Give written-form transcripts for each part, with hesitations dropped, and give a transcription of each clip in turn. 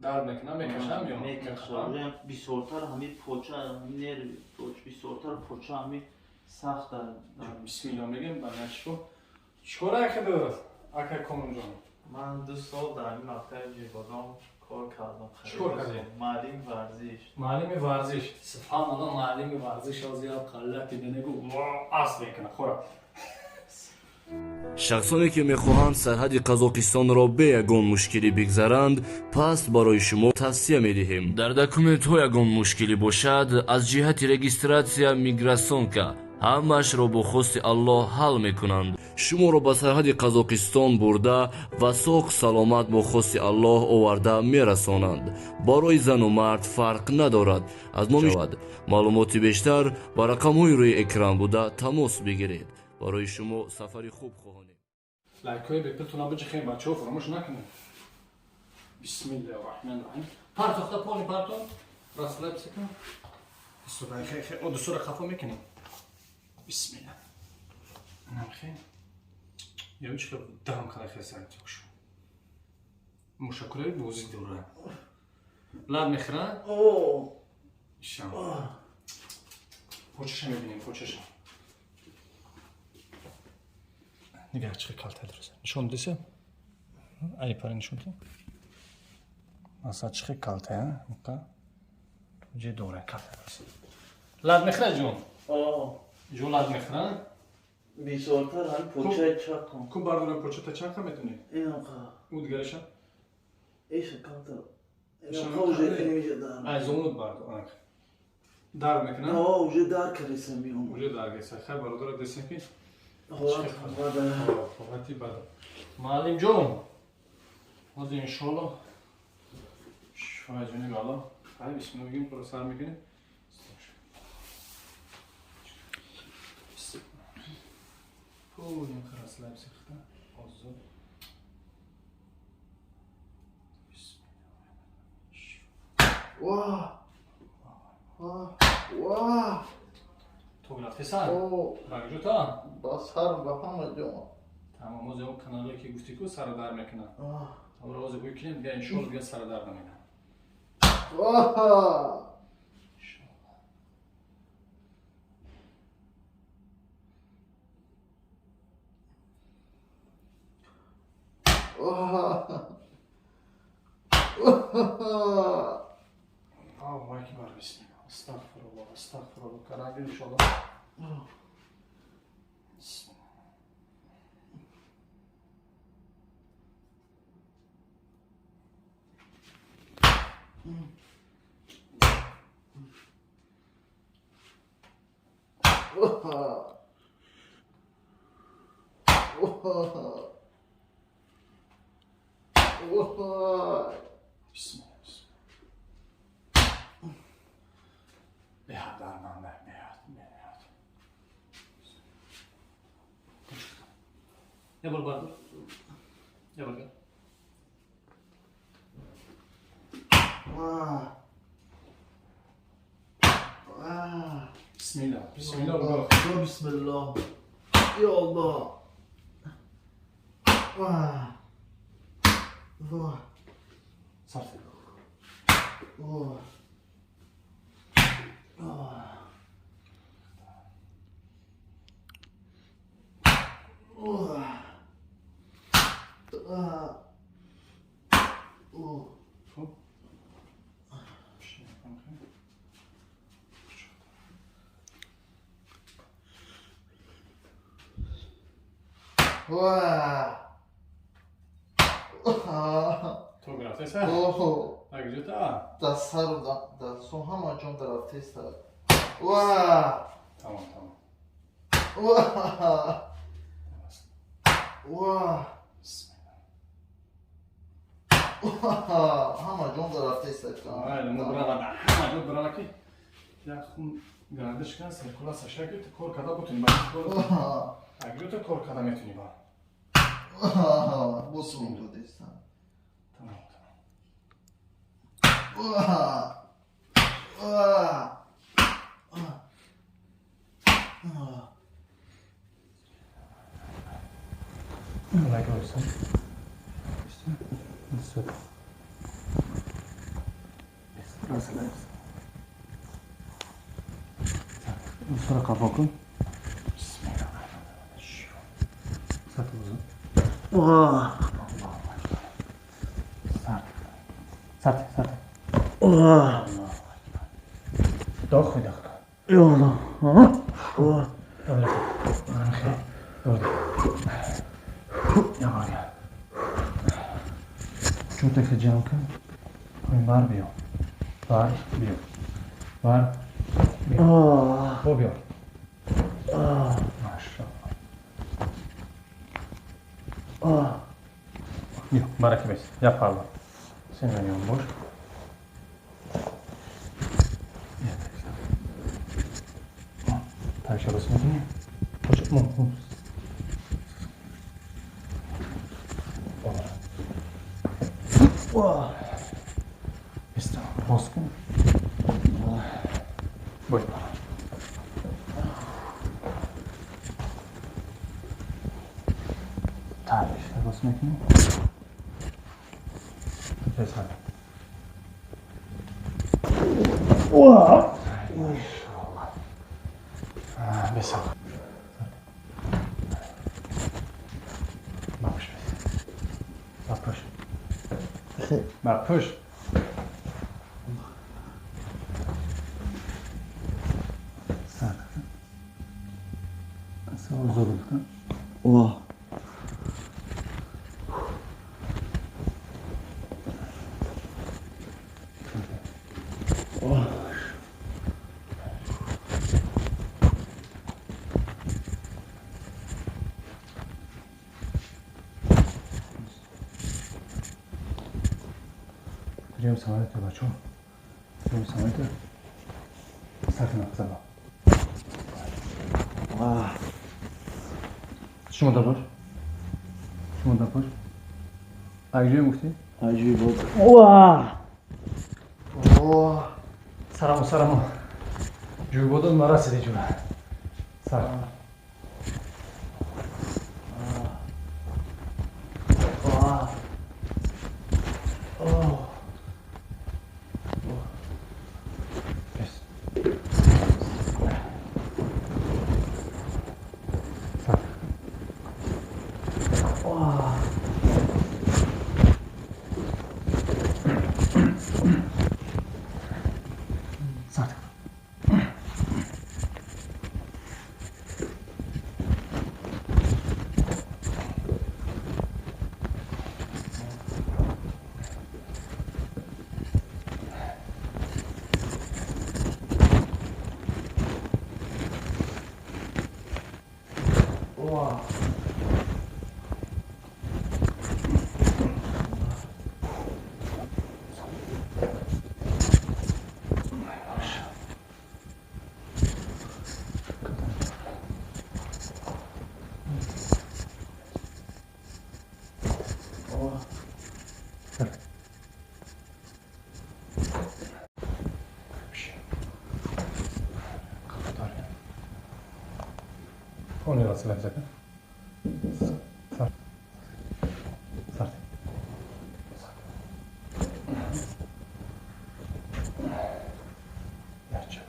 Дард мекунад, мекашам ё мекашам. Бисёртар ҳамин поча, нерви поч, бисёртар поча ҳамин сахт дард. Бисмиллоҳ мегем, ба чико. Чикор ака дорад? Ака Комилҷон. Ман 2 сол дар ҳамин мактаби Ҷӯйбодом кор кардам. Чикор кардӣ? Муаллими варзиш. Муаллими варзиш. Субҳаналлоҳ, муаллими варзиш аз як қаллати бинегу асб мекунад. Хӯра. Шахсоне ки мехоҳанд сарҳади Қазоқистонро бе ягон мушкилӣ бигзаранд, пас барои шумо тавсия медиҳем. Дар документҳо ягон мушкилӣ бошад, аз ҷиҳати регистратсия миграсонка ҳамаашро бо хости Аллоҳ ҳал мекунанд. Шуморо ба сарҳади Қазоқистон бурда ва соғ саломат бо хости Аллоҳ оварда мерасонанд. Барои зану мард фарқ надорад. Аз номи маълумоти бештар ба рақамҳои рӯи экран буда тамос бигиред. Барои шумо сафари хуб хоҳонем. Лайкҳои бепилтона биҷихем, бачаҳо, фаромӯш накунед. Бисмиллаҳи раҳмани раҳим. Партохта пони парто. Расслабься кун. О, дустура хафо мекунем. Бисмилла. Намхе. Я чӣ дам када хеса токшу. Мушакураи бозӣ дора. Лад мехӯра? О. Ишам. Почаша мебинем, почаша. Нигоҳ чӣ калта дураса. Нишон диса? Ай пари нишон ди. Маса чӣ калта, а? Мука. Ҷе дора калта дураса. Лад мехӯра ҷон? О. Ҷон лад мехӯра? Бисёртар ҳамин почаи чақам. Ку бардора почата чақа метунӣ? Инақа. У дигараша? Иша камтар. Инақа уже инҷа дар. Ай зонут бардор. Анак. Дард мекунад? О, уже дар кардеса миён. Уже дар кардеса. Хай бародара десем ки ҳолати бад. Муаллимҷон, ҳозир иншоаллоҳ шифои ҷониби Аллоҳ. Хай бисмиллоҳ мегӯем, қуръон сар мекунем. Пулим расслабься хта. Озод. Ва! Ва! Ва! То рафтесан? Ба куҷо та? Ба сар, ба ҳама ҷо. Тамом, ҳозир он каналое ки гуфтӣ ку сару дар мекунад. Ҳамро ҳозир бӯй кунем, дига иншоаллоҳ дига сару дар намекунад. Аллоҳу акбар, бисмиллоҳ, астағфируллоҳ, астағфируллоҳ. Карангир иншоаллоҳ. Бисмиллоҳ. Беҳад дарманда, беҳад, беҳад. Я бор бардор. Я бор гар. Бисмиллоҳ, бисмиллоҳ. Бисмиллоҳ. Ё Аллоҳ. Сарф. Хуб. То рафтеса? Ба куҷо та? Дар сару дастон ҳама ҷон рафтеса. Тамом, тамом. Ҳама ҷон рафтеса. Майли, мо брава, ҳама ҷо брава ки як хун гардиш кунад, сиркулятсия шава ки ту кор карда бутунӣ. Ба кор агар ту кор карда метунӣ ба. Босум додестам. Тамом, тамом. Лайк ойсан. Расслабься. Устро қафо кун. Сарт, сарт. Доғ хуй доғ. Йо. Чӯтака ҷамъ кун. Ҳой бар биё. Бар биё. Бар биё. Бо биё. Машаллоҳ. Биё, барака бес. Як палла. Сен миллион бош. Таша рост мекунӣ? Бистам, рост кун. Бой. Таша рост мекунӣ? Бесар. Бесар. Бапуш бес. Бапуш. Бапуш. Сар. Сар зор кун. Прием самолета, бачо. Прием самолета. Сар кун. Шумо да бош. Шумо да бош. Аҷоиб гуфтӣ? Аҷоиб буд. Сарамо, сарамо. Ҷӯйбодон нарасиди ҷура. Сар. Бес. Сар. Сар. Полный расслабься. Сар. Сар. Ярче.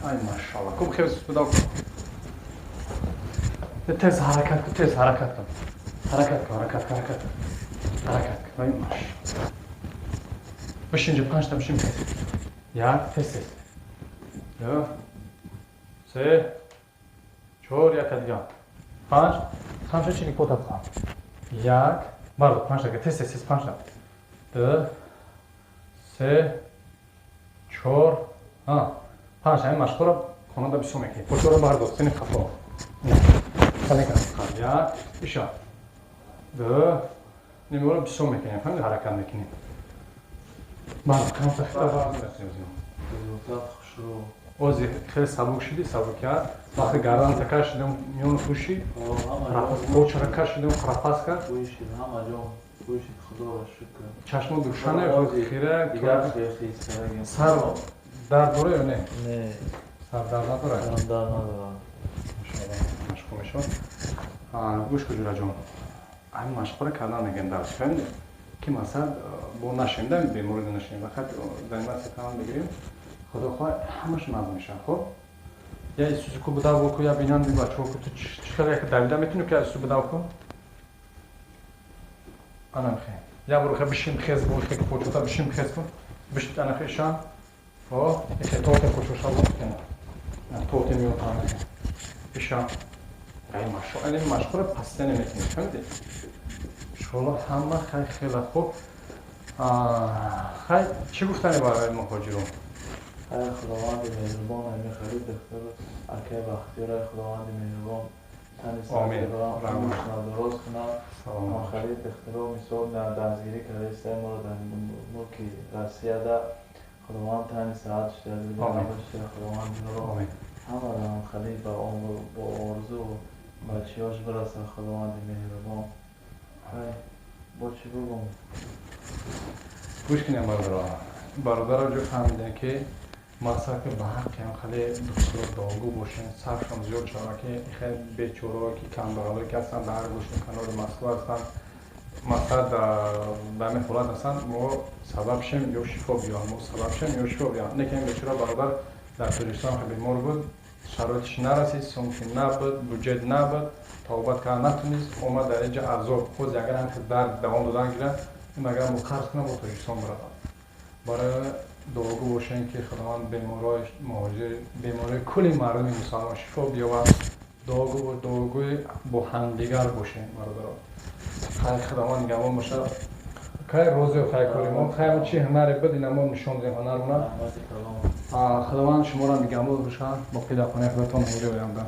Ай, машаллоҳ. Кум хевс буда. Тез ҳаракат кун, тез ҳаракат кун. Ҳаракат кун, ҳаракат кун, ҳаракат кун. Ҳаракат кун. Ай, машаллоҳ. Бишин ҷо, панҷта бишин тез. Як, тез тез. Ду, се, чор, яка дига. Панҷ, хамша чини пота бихам. Як, бардор, панҷта, тез тез, тез панҷта. Ду, се, чор, панҷ. Ҳамин машқҳоро хонанда бисёр мекунед. Почоро бардор, сини қафо. Як, иша. Ду, ниморо бисёр мекунем, фаҳмид, ҳаракат мекунем. Бардор, камта хита бардор. Бисёртар хушрӯ. Ози хеле сабук шидӣ, сабукия. Вақте гарданта кашидам, миёни хуши, почара кашидам, храпас кард. Бӯйшид, ҳама ҷо бӯйшид, худоро шукр. Чашмо душане, хира, дигар хел. Сар дард дора ё не? Не. Сар дард надорад? Сарам дард надорад. Машқу мешавад. Гӯш кун, ҷураҷон, ҳамин машқҳоро кардан мегӯем дарс, фаҳмидӣ, ки масалан бо нашем да беморӣ нашем, фақат заниматься кардан мегирем, худо хоҳад, ҳамаш назм мешавад. Хоб, я исусуку будав ку, я бинам бачаҳо ку, ту чӣ хел як давида метавонӣ ку, я исусу будав ку, ана хе я бор хе бишин, хез бо хе почота бишин, хез ку, бишин, ана хе шан о хе тоте почоша бо кена тоте миёта, ана хе бишан. Ай машқо, ани машқоро постоянно мекунӣ, фаҳмидӣ? Иншоалло, ҳама хай, хеле хуб. Хай, чӣ гуфтани барои муҳоҷирон? Ай худованди меҳрубон, ами харид духтур акай Бахтиёр, ай худованди меҳрубон тани дуроз кунад. Харид духтуро мисол дастгирӣ кардаистай моро дар мулки Россияда, худованд тани саҳат шуда, худованд ҳамаро хали ба орзу ба чиёш бирасад, худованди меҳрубон. Ай бо чӣ бугум? Гӯш кунем, бародаро, бародаро ҷо фаҳмидем, ки мақсад ки ба ҳаққи ҳам хеле духтуро дуогӯ бошем, саршон зиёд шавад, ки хеле бечораое ки камбағалое ки ҳастанд, дар ҳар гӯши канори Москва ҳастанд, мақсад дар ҳамин ҳолат ҳастанд, мо сабаб шем ё шифо биёянд, мо сабаб шем ё шифо биёянд. Не ки ин бечора бародар дар Тоҷикистон хеле бемор буд, шароитиш нарасид, сумки набуд, буҷет набуд, табобат карда натунист, омад дар инҷа азоб. Боз агар ҳам дард давом додан гирад, ин агар мо қарз кунам, бо Тоҷикистон биравад. Барои дуогӯ бошем, ки худованд беморои муҳоҷир, беморои кулли мардуми мусалмон шифо биёвад. Дуогӯи бо ҳамдигар бошем, бародаро. Хай, худованд нигаҳбон бошад. Хай, розиё, хай, кори мо хай, чӣ ҳунаре буд, ина мо нишон додем ҳунармона. Худованд шуморо нигаҳбон бошад. Боқӣ дар хонаи худатон ҳури оянда.